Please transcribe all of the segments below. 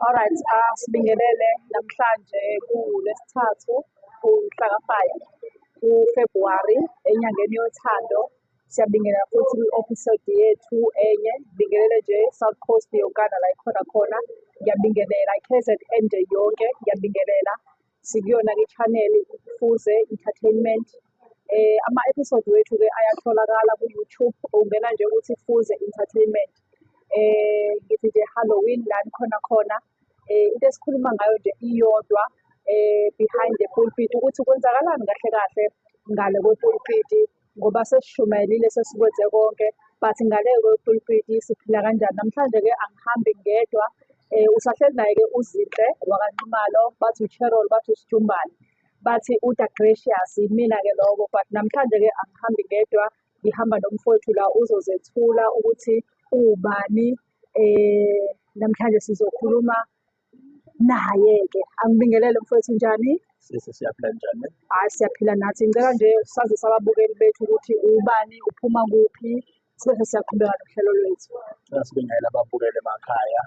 Alright, sibingelele namhlanje kuLwesithathu umhla ka-5 kuFebruwari enyangeni yothando. Siyabingelela futhi kwi-episode yethu enye. Ngibingelele nje South Coast yonkana la ikhona khona. Ngiyabingelela i-KZN nje yonke, ngiyabingelela. Sikuyona-ke i-channel Fuze Entertainment. Ama-episode wethu-ke ayatholakala ku-YouTube, ungena nje uthi Fuze Entertainment. Ngithi nje Halloween la nikhona khona. Into esikhuluma ngayo nje iyodwa behind the pulpit, ukuthi kwenzakalani kahle kahle ngale kwepulpiti, ngoba sesishumayelile, sesikwenze konke, but ngale kwepulpiti siphila kanjani? Namhlanje-ke angihambi ngedwa. Usahleli naye-ke uZinhle wakaNxumalo, bathi uCherol, bathi uSijumbane, bathi uDa Gracious, yimina-ke lokho. But namhlanje-ke angihambi ngedwa, ngihamba nomfowethu la uzozethula ukuthi uwubani. Namhlanje sizokhuluma naye-ke. Angibingelele mfowethu, njani? Sisi, siyaphila, njani? Hhayi, siyaphila nathi. Ngicela nje sazise ababukeli bethu ukuthi ubani, uphuma kuphi, sibe sesiyaqhubeka nohlelo lwethu. Sibingelela ababukeli emakhaya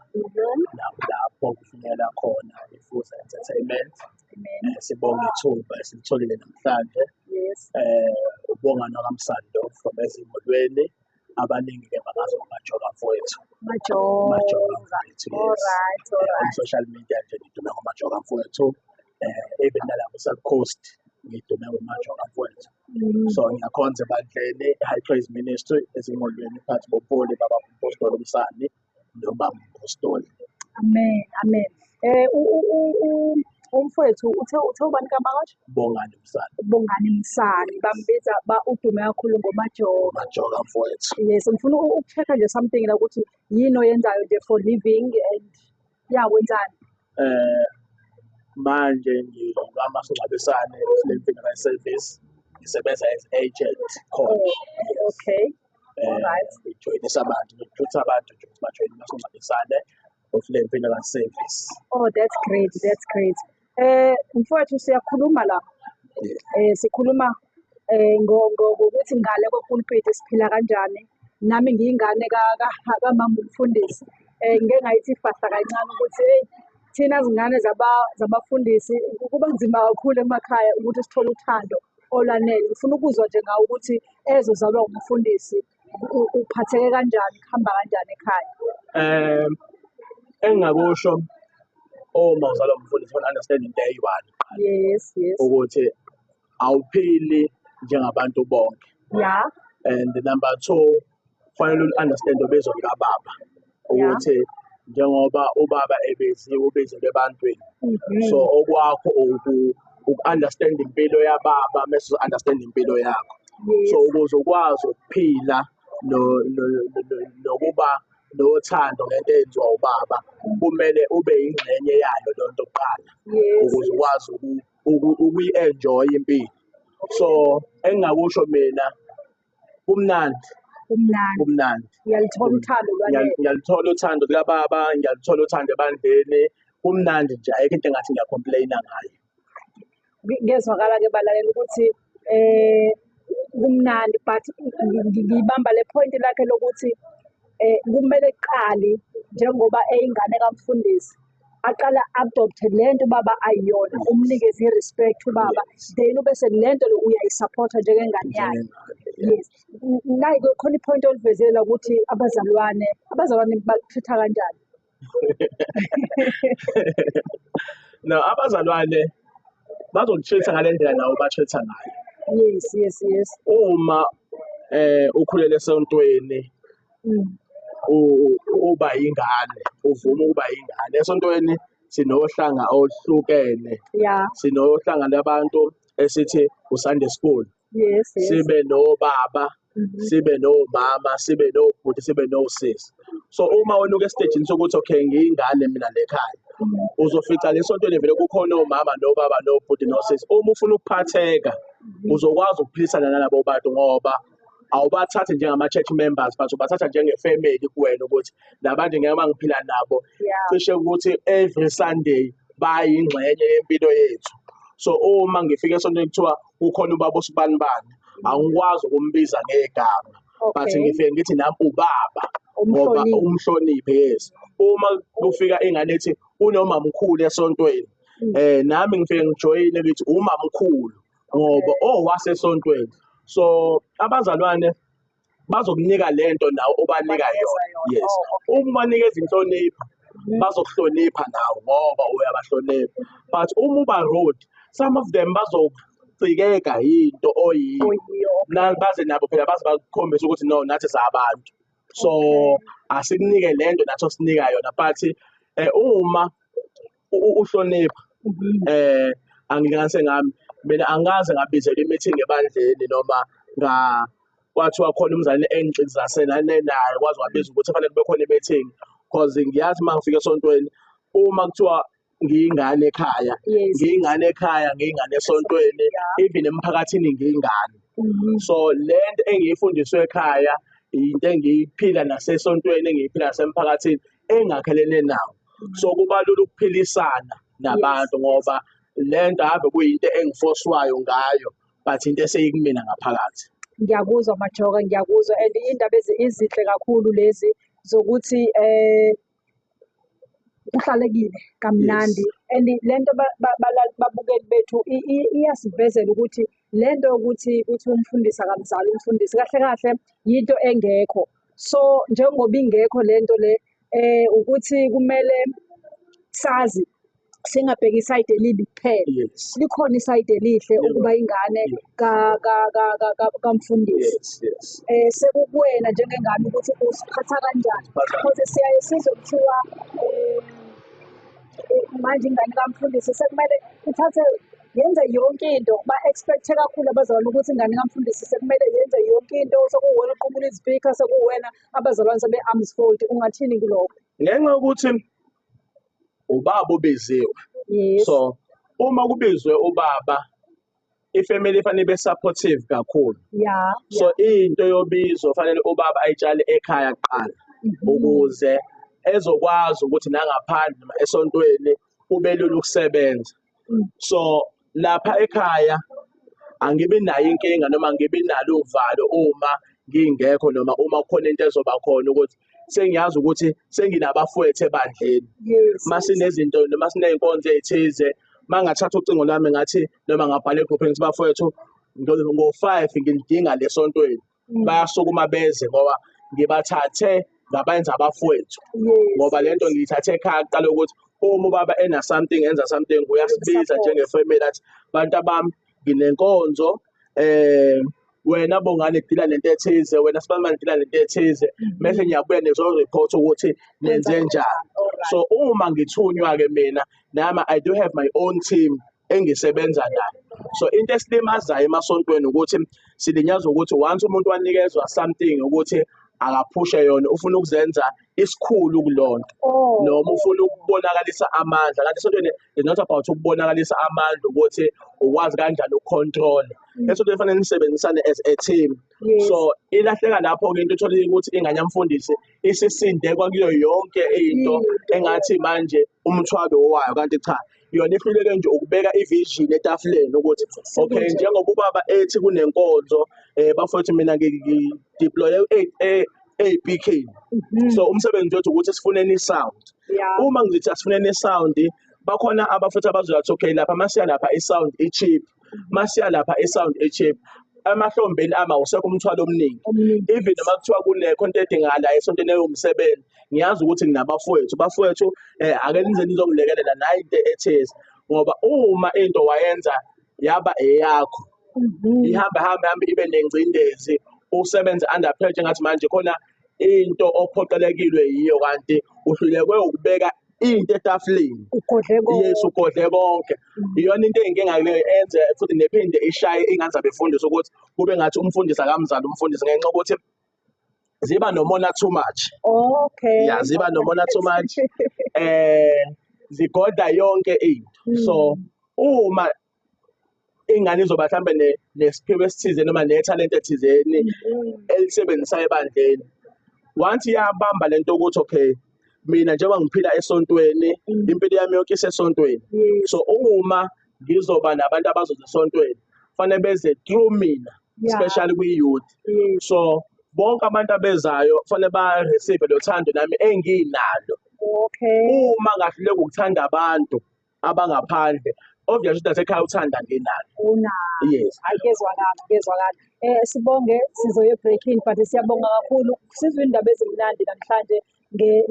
lapho kufinyelela khona iFuze Entertainment. Amen. Sibonge ithuba esilitholile namhlanje. Ubonga nokaMsando from Ezimolweni. Abaningi-ke bangazi ngoMajoka mfowethu. Majoka. Majoka mfowethu, yes. Alright, On alright. social media nje ngidume ngoMajoka mfowethu. Even nalapho South Coast ngidume ngoMajoka mfowethu. So ngiyakhonza ebandleni High Praise Ministry Ezimolweni, phakathi boPoli, baba umpostoli uMsani nobaba umpostoli. Amen, amen. Umfowethu uthe ubani kamakash? Bongani Msani. Bongani Msani. Bambiza ba udume kakhulu ngoMajoka. Majoka mfowethu. Yes, ngifuna uku-check-a nje something la ukuthi yini oyenzayo nje for living and yeah, wenzani? Manje ngikwamasingcwabisane Funeral Service, ngisebenza as agent coach. Oh, okay. Alright. Ngijoyinisa abantu, ngiphutha abantu nje ukuthi bajoyine umasingcwabisane of Funeral Service. Oh, that's great, that's great. Mfowethu, siyakhuluma la. Sikhuluma ngokuthi ngale kwepulpit siphila kanjani. Nami ngiyingane ka kamama umfundisi. Ngike ngayithi fahla kancane ukuthi hey, thina zingane zabafundisi kuba nzima kakhulu emakhaya ukuthi sithole uthando olwanele. Ngifuna ukuzwa nje ngawe ukuthi ezozalwa umfundisi uphatheke kanjani, kuhamba kanjani ekhaya? Engingakusho, uma uzalwa umfundisi, ufuna understand into eyi-one ukuthi awuphili njengabantu bonke. And number two, kufanele u-understand ubizo likababa ukuthi njengoba ubaba ebeziwe, ubizelwe ebantwini. So okwakho uku-understand impilo yababa mese understand impilo yakho. So ukuze ukwazi ukuphila nokuba nothando ngento eyenziwa ubaba, kumele ube ingxenye yayo leyo nto kuqala ukuze ukwazi ukuyi-enjoy impilo. So engingakusho mina, kumnandi. Kumnandi. Kumnandi. Uyalithola uthando lwanele. Ngiyalithola uthando likababa, ngiyalithola uthando ebandleni. Kumnandi nje, ayikho into engathi ngiyacomplaina ngayo. Kuyezwakala-ke balalela ukuthi kumnandi, but ngibamba le point lakhe lokuthi kumele kuqale njengoba eyingane kamfundisi aqala adopt lento ubaba ayiyona, umnikeze i-respect ubaba, then ubese lento le uyayisupporta njengengane yakhe. Yes. Nayi khona i-point olivezile la ukuthi abazalwane baku-treat-a kanjani? No, abazalwane bazoku-treat-a ngale ndlela nawe ba-treat-a ngayo. Uma ukhulele esontweni, uba yingane, uvuma ukuba yingane. Esontweni sinohlanga oluhlukene. Sinohlanga labantu esithi uSunday school. Sibe nobaba, sibe nomama, sibe nobhuti, sibe nosisi. So uma wena uke estejini sokuthi okay, ngiyingane mina lekhaya, uzofica lesontweni vele kukhona omama nobaba nobhuti nosisi. Uma ufuna ukuphatheka, uzokwazi ukuphilisana nalabo bantu ngoba awubathathi njengama-church members, but ubathatha njenge-family kuwena, ukuthi labantu ngeke bangiphila nabo cishe ukuthi every Sunday bayingxenye yempilo yethu. So uma ngifika esontweni kuthiwa kukhona ubaba usibanibani, angikwazi ukumbiza ngegama, but ngifike ngithi nami ubaba. Ngoba Umhloniphe. Umhloniphe, yes. Uma kufika ingane ethi unomamkhulu esontweni, nami ngifike ngijoyine, ngithi umamkhulu ngoba owasesontweni. So abazalwane bazokunika lento nawe obanika Obanikeza yona. Yona. Yes. Oh, okay. Uma ubanikeza inhlonipho, bazokuhlonipha nawe ngoba uyabahlonipha, but uma uba rude, some of them bazocikeka yinto oyiyo. Oyiyo. Baze nabo phela baze bakukhombise ukuthi no, nathi sabantu, so asikunike lento nathi osinika yona. But uma uhlonipha, angilinganise ngami mina, angikaze ngabizelwa i-meeting ebandleni noma nga kwathiwa khona umzali engixizaselane naye kwaze wabiza ukuthi kufanele kube khona i-meeting, cause ngiyazi uma ngifika esontweni, uma kuthiwa ngiyingane ekhaya, ngiyingane ekhaya, ngiyingane esontweni, even emphakathini ngiyingane. So lento engiyifundiswe ekhaya into engiyiphila nasesontweni, engiyiphila nasemphakathini engakhelene nawo. So kuba lula ukuphilisana nabantu ngoba lento ave kuyinto engifoswayo ngayo, but into eseyikumina ngaphakathi. Ngiyakuzwa, Majoka, ngiyakuzwa, and iy'ndaba ezinhle kakhulu lezi zokuthi kuhlalekile kamnandi, and lento babukeli bethu iyasivezela ukuthi lento yokuthi kuthi umfundisi akamzali umfundisi, kahle kahle yinto engekho. So njengoba ingekho lento le, ukuthi kumele sazi singabheki isayidi elibi kuphela. Likhona isayidi elihle ukuba ingane kamfundisi. yes yes Sekukuwena njengengane ukuthi usiphatha kanjani, because siyaye sizwe kuthiwa manje ingane kamfundisi sekumele ithathe yenze yonke into. Ba-expect-e kakhulu abazalwane ukuthi ingane kamfundisi sekumele yenze yonke into, sekuwena oqhumula izipikha, sekuwena, abazalwane sebe-arms fold. Ungathini kulokho? Ngenxa yokuthi ubaba ubiziwe, so uma kubizwe ubaba, ifamily ifanele ibe supportive kakhulu. So into yobizo fanele ubaba ayitshale ekhaya kuqala ukuze ezokwazi ukuthi nangaphandle noma esontweni kube lula ukusebenza. So lapha ekhaya angibi nayo inkinga noma ngibi nalo uvalo uma ngingekho noma uma kukhona into ezoba khona, ukuthi sengiyazi ukuthi senginabafowethu ebandleni. Masinezinto noma siney'nkonzo ey'thize, mangathatha ucingo lwami ngathi noma ngabhala egruphini ngithi, "Bafowethu, ngo-5 ngilidinga lesontweni," bayasukuma beze ngoba ngibathathe ngabenza abafowethu, ngoba lento ngiyithathe ekhaya kuqala, ukuthi uma ubaba ena something, enza something, uyasibiza Support. njengefamily, athi, "Bantu abami, nginenkonzo, wena Bongani deala lento ethize, wena Sibani deala lento ethize, bese ngiyabuya nizo-report ukuthi nenze njani." So uma ngithunywa-ke mina nami, I do have my own team engisebenza nayo. So into esilimazayo emasontweni ukuthi silinyazwa ukuthi once umuntu wanikezwa something ukuthi akaphushe yona, ufuna ukuzenza isikhulu kulonto noma ufuna ukubonakalisa amandla, kanti esontweni it's not about ukubonakalisa amandla, ukuthi ukwazi kanjani ukucontrol. Esontweni kufanele nisebenzisane as a team. So ilahleka lapho-ke into, uthole ukuthi ingane yamfundisi isisinde kwakuyo yonke into, engathi manje umthwalo wayo, kanti cha, yona ihluleke nje ukubeka ivision etafuleni ukuthi okay, Sekunje. njengoba ubaba ethi kunenkonzo, bafowethu, mina ngideploye APK, so umsebenzi wethu ukuthi sifuneni isound. Uma ngithi asifuneni isound, bakhona abafowethu abazoyathi, "Okay, lapha masiya lapha isound i-cheap, masiya lapha isound i-cheap." Emahlombeni ama usekho umthwalo omningi. Omningi. Even noma kuthiwa kune-content edingakalayo esontweni ewumsebenzi, ngiyazi ukuthi nginabafowethu, bafowethu, ake nize nizongilekelela nayi into ethize, ngoba uma into wayenza yaba eyakho, ihamba hambe hambe ibe nengcindezi, usebenze under pressure, ngathi manje khona into ophoqelekilwe yiyo, kanti uhlulekwe ukubeka into etafuleni. Ugodle konke. Yes, ugodle konke. Iyona into eyinkinga leyo, enze futhi nephinde ishaye ingane zabefundisi ukuthi kube ngathi umfundisi akamzali umfundisi, ngenxa yokuthi ziba nomona too much. Yeah, ziba nomona too much, zigoda yonke into. So uma ingane izoba mhlambe nesiphiwo esithize noma nethalente ethizeni elisebenzisayo ebandleni, once iyabamba lento ukuthi okay, mina njengoba ngiphila esontweni, impilo yami yonke isesontweni, so uma ngizoba nabantu abazoza esontweni, fanele beze through mina, especially kwi-youth. So Bonke abantu abezayo kufanele ba-receive lo thando nami enginalo. Uma ngahluleka ukuthanda abantu abangaphandle, obviously nasekhaya uthanda nginalo. Unalo. Yes. Hayi, kuyezwakala, kuyezwakala. Sibonge, sizoya e-breakini, but siyabonga kakhulu. Sizwe indaba ezimnandi namhlanje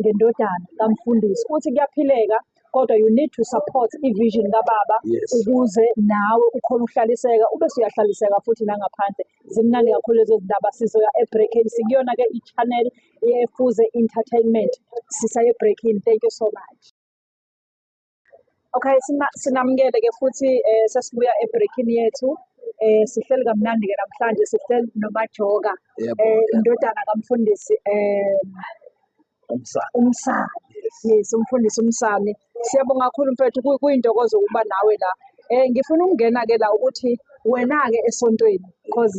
ngendodana kamfundisi. Uthi kuyaphileka, kodwa you need to support i-vision kababa ukuze nawe ukhone ukuhlaliseka, ube usuyahlaliseka futhi nangaphandle. Zimnandi kakhulu lezo zindaba. Sizoya e-breakini. Sikuyona-ke i-channel yeFuze Entertainment. Sisaye e-breakini. Thank you so much. Okay, sinamukele-ke futhi, sesibuya e-breakini yethu. Sihleli kamnandi-ke namhlanje, sihleli noMajoka, indodana kamfundisi Umsane. Umsane. Yes, umfundisi Umsane. Siyabonga kakhulu mfethu, kuyintokozo ukuba nawe la. Ngifuna ukungena-ke la ukuthi wena-ke esontweni, because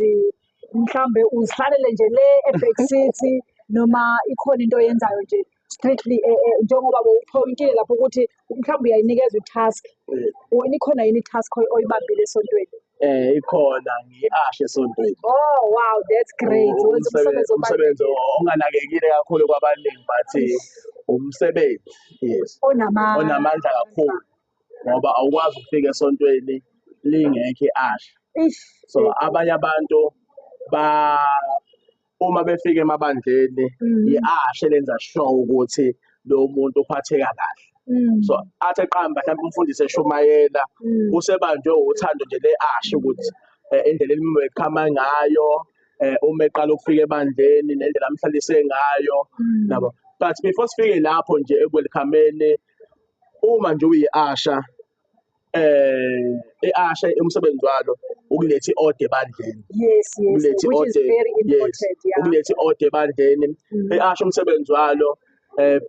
mhlambe uzihlalele nje le e-back seat noma ikhona into oyenzayo nje strictly, njengoba bowuphoyintile lapho ukuthi mhlawumbe uyayinikeza i-task. Wena ikhona yini i-task oyibambile esontweni? Ikhona, ngi-usher esontweni. Oh wow, that's great. Wenza umsebenzi Umsebenzi obalulekile. Onganakekile kakhulu kwabaningi, but umsebenzi, yes, Onamandla. Onamandla kakhulu, ngoba awukwazi ukufika esontweni lingekho i-usher. So abanye abantu ba uma befika emabandleni, i-usher lenza sure ukuthi lo muntu uphatheka kahle. So athi eqamba mhlawumbe umfundisi eshumayela, usebanjwe uthando nje le-usher ukuthi indlela elim-welcome ngayo, uma eqala ukufika ebandleni, nendlela amhlalise ngayo, nabo. But before sifike lapho nje eku-welcome-eni, uma nje uyi-usher, i-usher umsebenzi walo ukuletha i-order ebandleni. Yes, Ukuletha which is i-order, very important, yeah. Ukuletha i-order ebandleni. I-usher umsebenzi walo,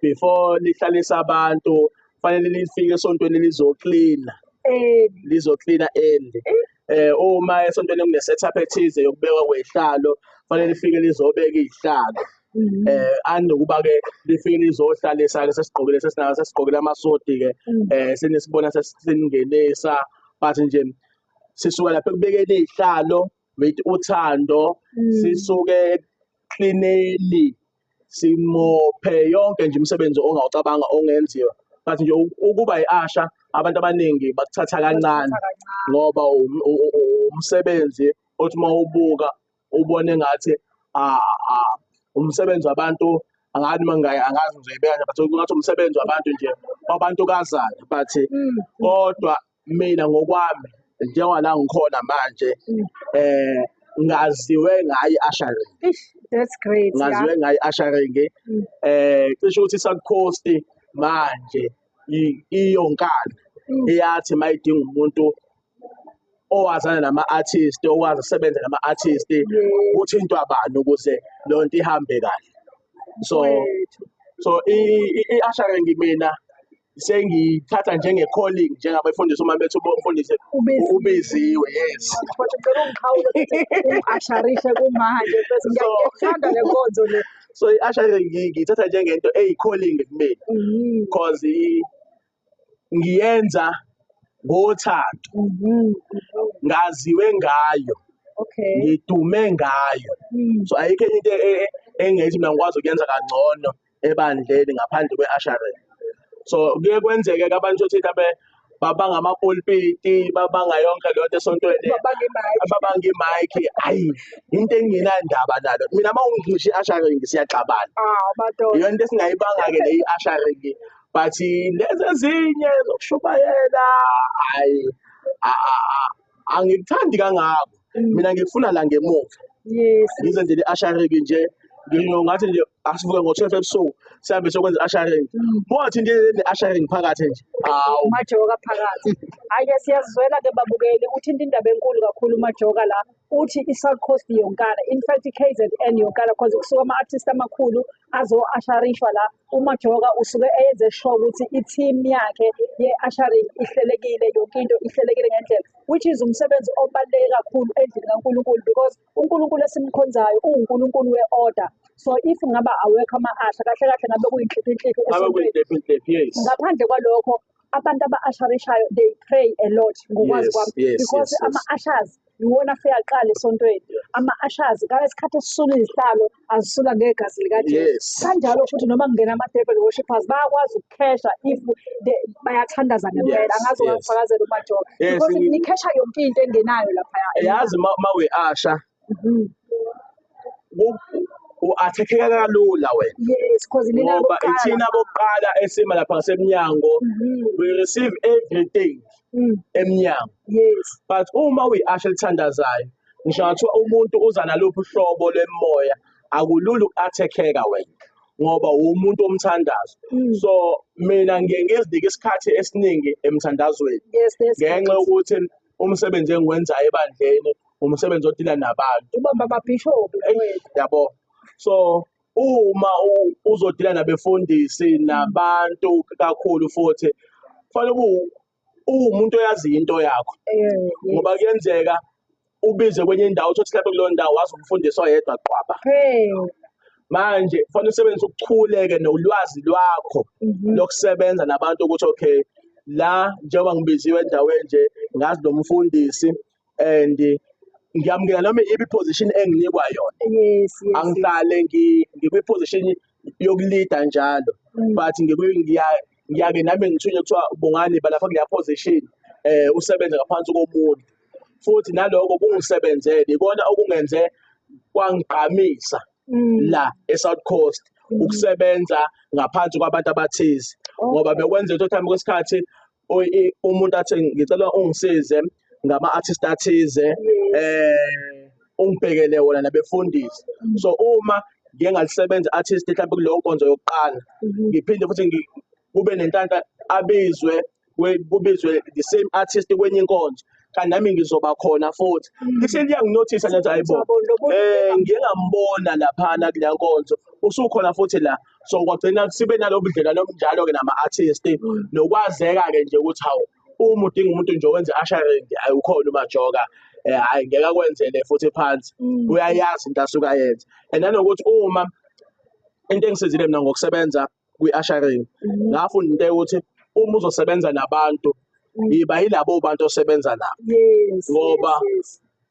before lihlalisa abantu, fanele lifike esontweni lizoklina. Lizoklina early. Uma esontweni kune setup ethize yokubekwa kwezihlalo, fanele lifike lizobeka izihlalo. Anokuba ke lifike lizohlalisa ke, sesigqokile, sesinayo, sesigqokile amasudi ke, senisibona sesingenisa, but nje sisuka lapha ekubekeni izihlalo with uthando, sisuke cleaneli, simophe, yonke nje imisebenzi ongawucabanga ongenziwa. But nje ukuba i-usher, abantu abaningi bakuthatha kancane, Bakuthatha kancane. Ngoba umsebenzi othi uma ubuka ubone ngathi umsebenzi wabantu, angazi uma angazi ngizoyibeka nje, but ngathi umsebenzi wabantu nje wabantukazana, but kodwa mina ngokwami, njengoba la ngikhona manje, ngaziwe ngayo i-ushering. Ish, that's great. Ngaziwe ngayo i-ushering. Cishe ukuthi i-South manje iyonkana iyathi mayidinga umuntu owazana nama-artist, okwazi ukusebenza nama-artist, kuthintwa bani ukuze leyo nto ihambe kahle. So Wethu. So i-ushering mina sengiyithatha njenge-calling, njengabefundisi uma bethi umfundisi Ubiziwe. ubiziwe, yes. Kodwa ngicela ungikhawule ukuthi ungi-usherishe kumanje bese ngiyakuthanda le nkonzo le. So i-ushering ngiyithatha njengento eyi-calling kumina, because ngiyenza ngothando, ngaziwe ngayo, ngidume ngayo. So ayikho enye into engithi mina ngikwazi ukuyenza kangcono ebandleni ngaphandle kwe-ushering. So kuye kwenzeke ke abantu ukuthi mhlambe babanga amapulpiti, babanga yonke leyo nto esontweni, Babanga i-mic. Babanga i-mic. Ayi, into engingenandaba nalo mina, uma ungisho i-ushering siyaxabana. Ah, madoda. Iyona into esingayibanga-ke le, i-ushering. But lezi ezinye zokushumayela, hayi, angikuthandi kangako. Mina ngikufuna la ngemuva. Ngizenzele i-ushering nje, ngingathi nje asivuke ngo-12 ebusuku sihambe siyokwenza i-ushering. Kwathi nje ne-ushering phakathi nje, hawu. Majoka phakathi. Hhayi-ke, siyazizwela-ke babukeli, uthinta indaba enkulu kakhulu uMajoka la. Uthi i-South Coast yonkana, in fact i-KZN yonkana, because kusuka ama-artist amakhulu azo-usherishwa la. UMajoka usuke eyenze sure ukuthi i-team yakhe ye-ushering ihlelekile, yonke into ihlelekile ngendlela, which is umsebenzi obaluleke kakhulu endlini kaNkulunkulu, because uNkulunkulu esimkhonzayo uwuNkulunkulu we-order. So if ngaba awekho ama-usher, kahle kahle ngabe kuyinhliphi-nhliphi Ngabe esontweni. kuyinhliphi-nhliphi, yes. Ngaphandle kwalokho, abantu aba-usherishayo, they pray a lot, ngokwazi kwami, because ama-ushers Iwona afika kuqala esontweni. Ama-ushers ngalesikhathi esisula izihlalo azisula ngegazi likaJesu. Kanjalo futhi noma kungena ama-devil worshippers bayakwazi ukukhesha if bayathandaza ngempela. Angazi ungangifakazela uMajoka. Because nikhesha yonke into engenayo laphaya. Yazi ma we-usher u-attack-eka kalula wena. Yes, because nina Ngoba bokuqala ithina lapha. Bokuqala esima lapha ngasemnyango. We receive everything emnyango. But uma uyi-usher elithandazayo, ngisho ngathiwa umuntu uza naluphi uhlobo lwemoya, akulula uku-attack-eka wena ngoba uwumuntu womthandazo. So mina ngiye ngizinike isikhathi esiningi emthandazweni ngenxa yokuthi umsebenzi engiwenzayo ebandleni umsebenzi odila nabantu. Ubamba amabhishobhi. Eyi, yabo, so uma uzodila nabefundisi nabantu kakhulu futhi kufanele uwumuntu oyaziyo into yakho ngoba kuyenzeka ubize kwenye indawo, uthi mhlawumbe kuleyo ndawo wazi umfundisi oyedwa qwaba. Manje kufanele usebenzise ukuchuleke nolwazi lwakho lokusebenza nabantu ukuthi okay, la njengoba ngibiziwe endaweni nje, ngazi lo mfundisi and ngiyamukela noma iyiphi position enginikwa yona. Angihlale ngikwi-position yokulida njalo, but ngiyake nami ngithunywe kuthiwa Bongani balapha kuleya position, usebenze ngaphansi komuntu, futhi naloko kungisebenzele, ikona okungenze kwangigqamisa la eSouth Coast ukusebenza ngaphansi kwabantu abathize, ngoba bekwenza ukuthi mhlawumbe kwesikhathi umuntu athi ngicela ungisize ngama-artist athize, ungibhekele wona nabefundisi. So uma ngiye ngalisebenza artist mhlawumbe kuleyo nkonzo yokuqala, ngiphinde futhi kube nenhlanhla abizwe, kubizwe the same artist kwenye inkonzo, kanti nami ngizoba khona futhi. Lise liyanginothisa nje, hayibo, Yabo, lo muntu ngiye ngambona laphana kuleya nkonzo, usukhona futhi la. So kwagcina sibe nalobu budlelwano obunjalo-ke nama-artist, nokwazeka-ke nje ukuthi hawu, uma udinga umuntu nje owenza i-ushering, hayi, ukhona uMajoka, hhayi, ngeke akwenzele futhi phansi, uyayazi into asuke ayenze. And nanokuthi uma into engisizile mina ngokusebenza kwi-ushering, ngafunda into yokuthi uma uzosebenza nabantu, yiba yilabo bantu osebenza nabo, ngoba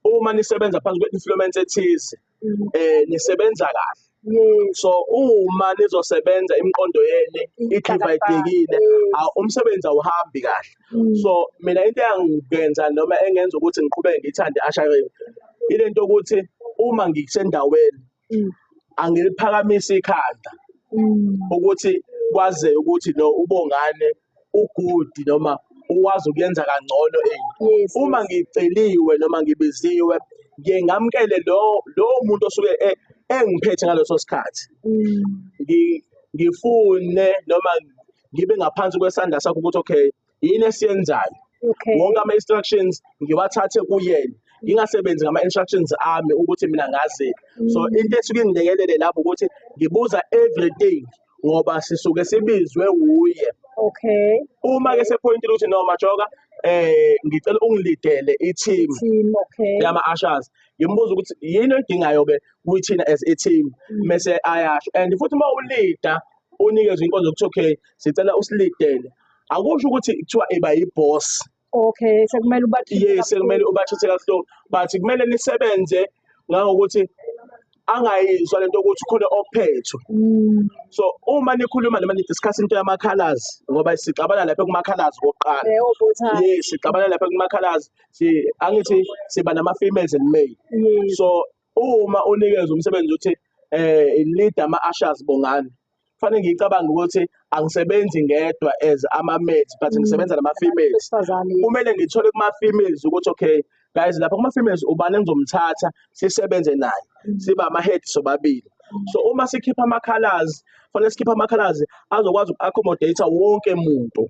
uma nisebenza phansi kwe-influence ethize, nisebenza kahle. So uma nizosebenza imiqondo yenu i-dividekile, umsebenzi awuhambi kahle. So mina into engangenza noma engenza ukuthi ngiqhubeke ngithande i-ushering ile nto ukuthi uma ngisendaweni angiliphakamisi ikhanda ukuthi kwaze ukuthi no uBongane u-good noma ukwazi ukuyenza kangcono into. Uma ngiceliwe noma ngibiziwe, ngiye ngamukele lo muntu osuke engiphethe ngaleso sikhathi. Ngifune noma ngibe ngaphansi kwesandla sakho ukuthi okay, yini esiyenzayo. Wonke ama-instructions ngiwathathe kuyena, ngingasebenzi ngama-instructions ami ukuthi mina ngazini. So into esuke ingilekelele lapho ukuthi ngibuza everything ngoba sisuke sibizwe wuye. Uma ke sephoyintile ukuthi no Majoka, ngicela ungilidele i-team Team, okay. yama-ushers, ngimbuza ukuthi yini oyidingayo ke kuthina as a team, mese ayasho. And futhi uma ulida unikezwe inkonzo ukuthi okay, sicela usilidele, akusho ukuthi kuthiwa iba yi-boss. Okay, sekumele uba-treat Yes, sekumele uba-treat kabuhlungu, but kumele nisebenze ngangokuthi angayizwa lento ukuthi khona ophethwe. So uma nikhuluma noma ni-discuss into yama-colors, ngoba sixabana lapha kuma-colors kokuqala. Leyo bhuthi. Yes, sixabana lapha kuma-colors, si angithi siba nama-females and male. So uma unikezwe umsebenzi ukuthi lead ama-ushers Bongani, kufanele ngicabange ukuthi angisebenzi ngedwa as ama-males, but ngisebenza nama-females. Besifazane. Kumele ngithole kuma-females ukuthi okay guys, lapha kuma-females ubani engizomthatha sisebenze naye, siba ama-head sobabili. So uma sikhipha ama-colors, kufanele sikhiphe ama-colors azokwazi uku-accommodate wonke muntu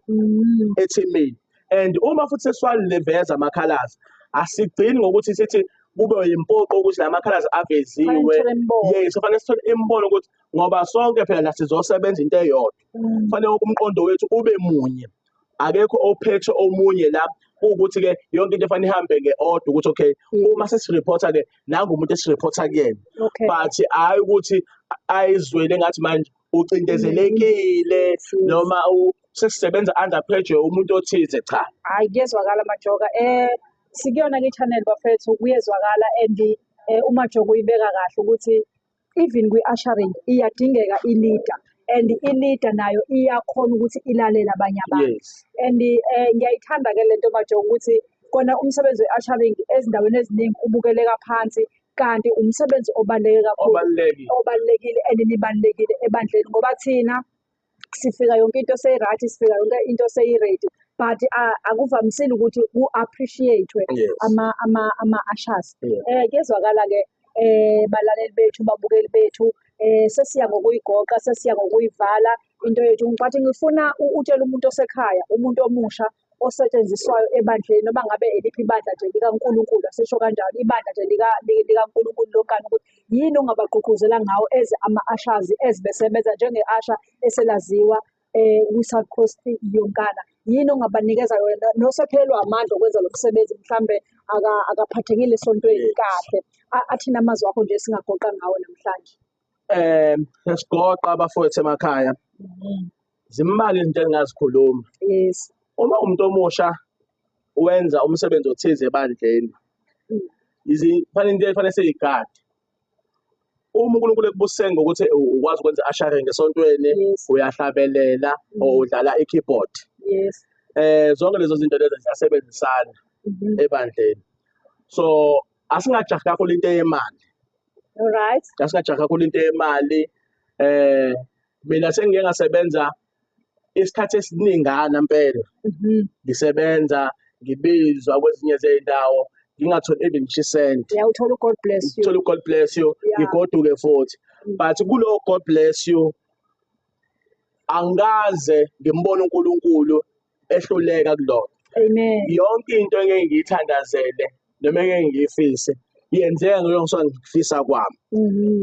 ethimini. And uma futhi sesiwaliveza ama-colors, asigcini ngokuthi sithi kube yimpoqo ukuthi la ma-colors aveziwe. Kufanele sithole imibono. Yes, kufanele sithole imibono ukuthi ngoba sonke phela la sizosebenza into eyodwa, kufanele wonke umqondo wethu ube munye, akekho ophethe omunye la, kuwukuthi-ke yonke into efanele ihambe nge-order ukuthi okay, uma sesireporta-ke nangu umuntu esireporta kuyena, but hhayi ukuthi ayizwele ngathi manje ucindezelekile noma sesisebenza under pressure umuntu othize, cha. Hayi, kuyezwakala Majoka. Sikuyona-ke i-channel bafethu, kuyezwakala and uMajoko uyibeka kahle ukuthi even kwi-ushering iyadingeka i-leader and i-leader nayo iyakhona ukuthi ilalele abanye abantu. And ngiyayithanda-ke lento, Majoko, ukuthi kona umsebenzi we-ushering ezindaweni eziningi ubukeleka phansi, kanti umsebenzi obaluleke kakhulu. Obalulekile. Obalulekile and nibalulekile ebandleni, ngoba thina sifika yonke into seyi-right, sifika yonke into seyi-ready, but akuvamisile ukuthi ku-appreciate-we ama-ushers. Kuyezwakala-ke, balaleli bethu, babukeli bethu, sesiya ngokuyigoqa, sesiya ngokuyivala into yethu, but ngifuna utshele umuntu osekhaya, umuntu omusha osetshenziswayo ebandleni, noma ngabe eliphi ibandla nje likaNkulunkulu, asisho kanjalo, ibandla nje likaNkulunkulu lonkana, ukuthi yini ongabagqugquzela ngawo eze ama-ushers ezibesebenza njenge-usher eselaziwa kwi-South Coast yonkana. Yini ongabanikeza yona nosephelelwe amandla okwenza lo msebenzi, mhlambe akaphathekile esontweni kahle? Athini amazwi akho nje singagoqa ngawo namhlanje? Sigoqa, abafowethu emakhaya. Zimbalwa izinto engingazikhuluma. Uma umuntu omusha wenza umsebenzi othize ebandleni, kufanele into efanele siyigade. Uma uNkulunkulu ekubusise ngokuthi ukwazi ukwenza ushering esontweni, uyahlabelela or udlala i-keyboard. Zonke lezo zinto lezo ziyasebenzisana ebandleni. So asingajahi kakhulu into yemali. Asingajahi kakhulu into yemali. Mina sengike ngasebenza isikhathi esiningana impela. Ngisebenza, ngibizwa kwezinye zey'ndawo, ngingatholi even ngisho isenti. Yeah, uthola u-God bless you. Uthola u-God bless you, ngigoduke futhi. But kulo God bless you angikaze ngimbone uNkulunkulu ehluleka kulona. Amen. Yonke into engeke ngiyithandazele noma engeke ngiyifise yenzeka njengoba ngifisa kwami.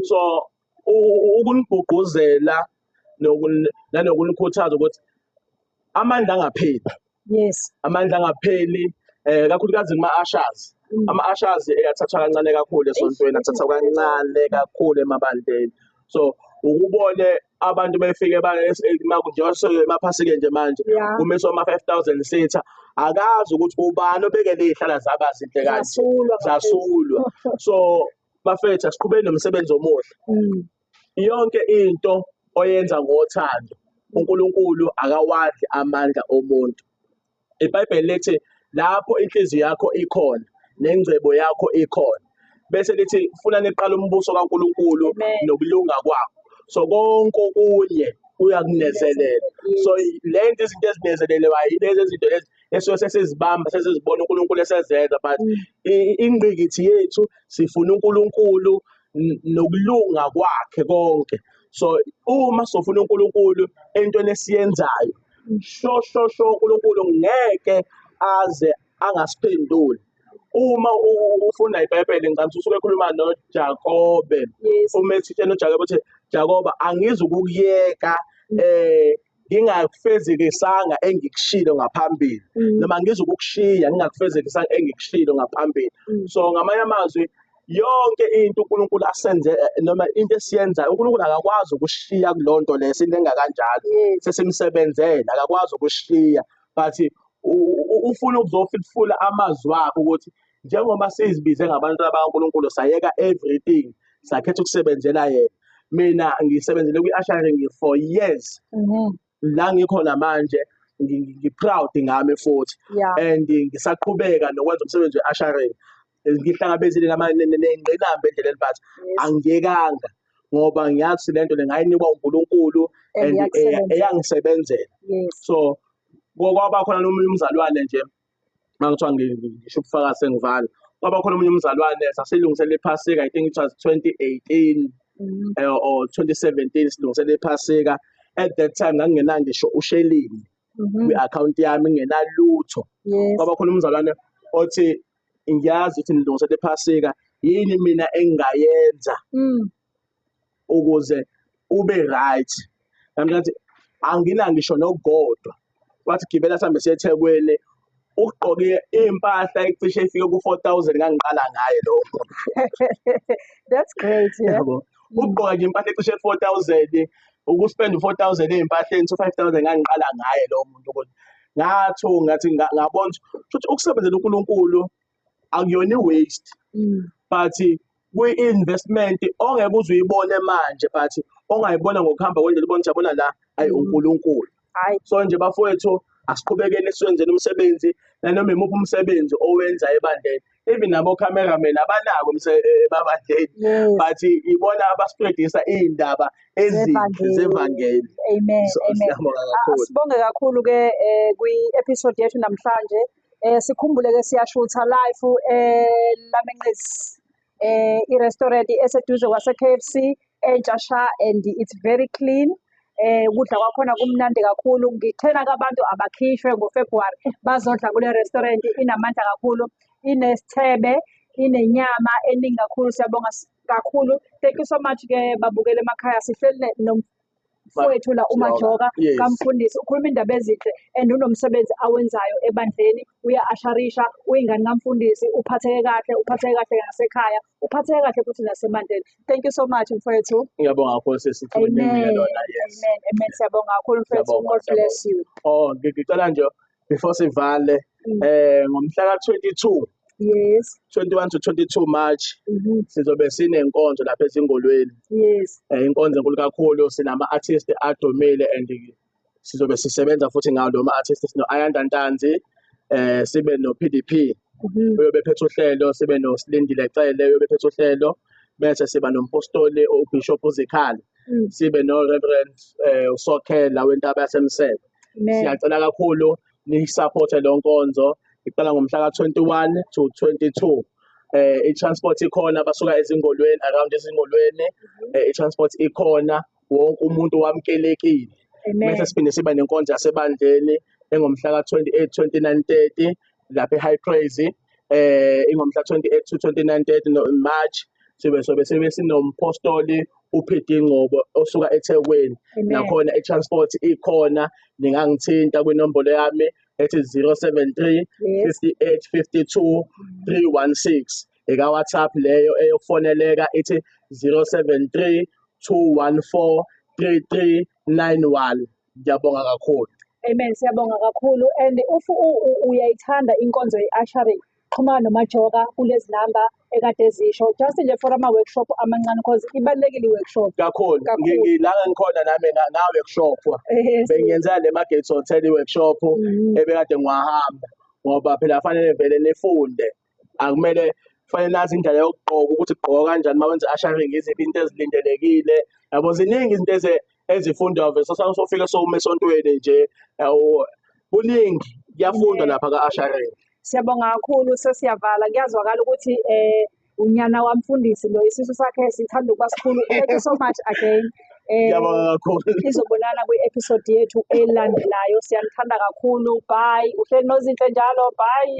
So ukunigqugquzela nanokunikhuthaza ukuthi amandla angapheli. Amandla angapheli, kakhulukazi kuma-ushers. Ama-ushers eyathathwa kancane kakhulu esontweni, athathwa kancane kakhulu emabandleni. So ukubone abantu befike njengoba emaphasike nje manje kumiswa ama-5000 seater, akazi ukuthi ubani obekele iy'hlala zaba zinhle kanje. Zasulwa, bafethu. Zasulwa. So bafethu, asiqhubeni nomsebenzi omuhle. Yonke into oyenza ngothando, uNkulunkulu akawadli amandla omuntu. IBhayibheli lithi lapho inhliziyo yakho ikhona nengcebo yakho ikhona, bese lithi funa niqala umbuso kaNkulunkulu nokulunga kwakho, so konke okunye uyakunezelela. So le nto, izinto ezinezelelwayo yilezi zinto lezi esuke sesizibamba, sesizibona uNkulunkulu esezenza, but ingqikithi yethu sifuna uNkulunkulu nokulunga kwakhe konke. So uma sofuna uNkulunkulu entweni esiyenzayo, sho sho sho uNkulunkulu ngeke aze angasiphenduli. Uma ufunda iBhayibheli, ngicabanga ukuthi usuke ekhuluma noJakobe, uma ethi tshela uJakobe ukuthi, "Jakoba, angizukukuyeka ngingakufezekisanga engikushilo ngaphambili," noma "Ngizukukushiya ngingakufezekisanga engikushilo ngaphambili." So ngamanye amazwi, yonke into uNkulunkulu asenze noma into esiyenzayo, uNkulunkulu akakwazi ukushiya kuleyo nto leyo silenga kanjalo. Sesimsebenzele, akakwazi ukushiya, but ufuna ukuzofifula amazwi akhe ukuthi njengoba sizibize ngabantu bakaNkulunkulu, sayeka everything, sakhetha ukusebenzela yena. Mina ngisebenzele kwi-ushering for years. La ngikhona manje ngi-proud ngami futhi and ngisaqhubeka nokwenza umsebenzi we-ushering. Ngihlangabezile ney'ngqinamba endleleni, but angiyekanga ngoba ngiyazi lento le ngayinikwa uNkulunkulu And and iyakusebenzela. Eyangisebenzela. So kwaba khona nomunye umzalwane nje, mangithiwa ngisho ubufakazi sengivala, kwaba khona omunye umzalwane, sasilungisela iphasika, I think it was 2018 or 2017, silungisela iphasika. At that time ngangingenayo ngisho ushelini kwi-akhawunti yami, ngingenalutho. Kwaba khona umzalwane othi, "Ngiyazi ukuthi nilungisela iphasika, yini mina engingayenza ukuze ube right?" Nami ngathi angina ngisho nokukodwa. Wathi, "Gibela sihambe siye eThekwini." Ugqoke impahla ecishe ifike ku-4000, ngangiqala ngaye lo muntu. That's great, yeah. Yabo, ugqoka nje impahla ecishe 4000, ukuspend u-4000 ey'mpahleni, so 5000, ngangiqala ngaye lo muntu ukuthi ngathu ngathi ngabona ukuthi ukusebenzela uNkulunkulu. Akuyona i-waste, but kwi-investment ongeke uze uyibone manje, but ongayibona ngokuhamba kwendlela, ubone ukuthi yabona la, ayi, uNkulunkulu. Hayi. So nje bafowethu, asiqhubekeni siwenzeni umsebenzi, nanoma imuphi umsebenzi owenza ebandleni. Even nabo cameraman abanako ebandleni, but ibona abaspreadisa iy'ndaba ezinhle Zevangeli. zevangeli. Amen. So, Amen. siyabonga kakhulu. Sibonge kakhulu ke kwi-episode yethu namhlanje. Sikhumbule ke siyashutha live Lamenqisi. I-restaurant eseduze kwase KFC entsha sha, and it's very clean. Ukudla kwakhona kumnandi kakhulu. Ngithena ke abantu abakhishwe ngoFebruary bazodla kule restaurant, inamandla kakhulu. Inesithebe, inenyama eningi kakhulu. Siyabonga kakhulu. Thank you so much ke babukele emakhaya. Sihleli nomfowethu la, uMajoka kamfundisi, ukhuluma indaba ezinhle and unomsebenzi awenzayo ebandleni, uya-usherisha, uyingane kamfundisi, uphatheke kahle, uphatheke kahle nasekhaya, uphatheke kahle futhi nasebandleni. Thank you so much, mfowethu. Ngiyabonga kakhulu, sisi. Amen. Lona, yes. Amen, amen. Siyabonga kakhulu, mfowethu. Siyabonga, God bless you. Oh, ngicela nje before sivale, ngomhla ka-22, 21 to 22 March, sizobe sinenkonzo lapha eZingolweni. Inkonzo enkulu kakhulu, sinama artist adumile and sizobe sisebenza futhi ngawo lo ma-artist. Sino Ayanda Ntanzi, sibe no PDP uyobe phethe uhlelo, sibe no Silindile Cele uyobe phethe uhlelo, bese siba nompostoli uBishop uZikhali, sibe no Reverend uSokhela wentaba yaseMsebe. Amen. Siyacela kakhulu ni-support lo nkonzo, iqala ngomhla ka-21 to 22. I-transport ikhona, basuka eZingolweni, around eZingolweni, i-transport ikhona, wonke umuntu wamkelekile. Amen. Bese siphinde siba nenkonzo yasebandleni engomhla ka-28, 29, 30 lapha e-High Praise, ingomhla 28 to 29, 30 no March. Sibe sobe sibe sinompostoli uPD Ngcobo osuka eThekwini. Amen. Nakhona i-transport ikhona. Ningangithinta kwinombolo yami ethi 073 58 52 316, eka WhatsApp leyo. Eyokufoneleka ithi 073 214 3391. Ngiyabonga kakhulu. Amen. Siyabonga kakhulu, and if uyayithanda inkonzo ye-ushering, xhumana noMajoka kulezi namba ekade zisho, just nje for ama-workshop amancane, because ibalulekile i-workshop. Kakhulu. Kakhulu. La ngikhona nami nga-workshop, bengiyenzela le Magates Hotel i-workshop ebekade ngiwahamba, ngoba phela fanele vele nifunde, akumele fanele nazi indlela yokugqoka, ukuthi kugqokwa kanjani uma wenza ushering, iziphi into ezilindelekile, yabo. Ziningi izinto ezifundwayo vele, sosofike sowuma esontweni nje, yabo, kuningi kuyafundwa lapha ka-ushering. Siyabonga kakhulu, sesiyavala. Kuyazwakala ukuthi unyana wamfundisi lo, isisu sakhe sithanda ukuba sikhulu. Thank you so much again. Ngiyabonga kakhulu. Izobonana kwi-episode yethu elandelayo. Siyanithanda kakhulu. Bye. Uhleli noZinhle njalo. Bye.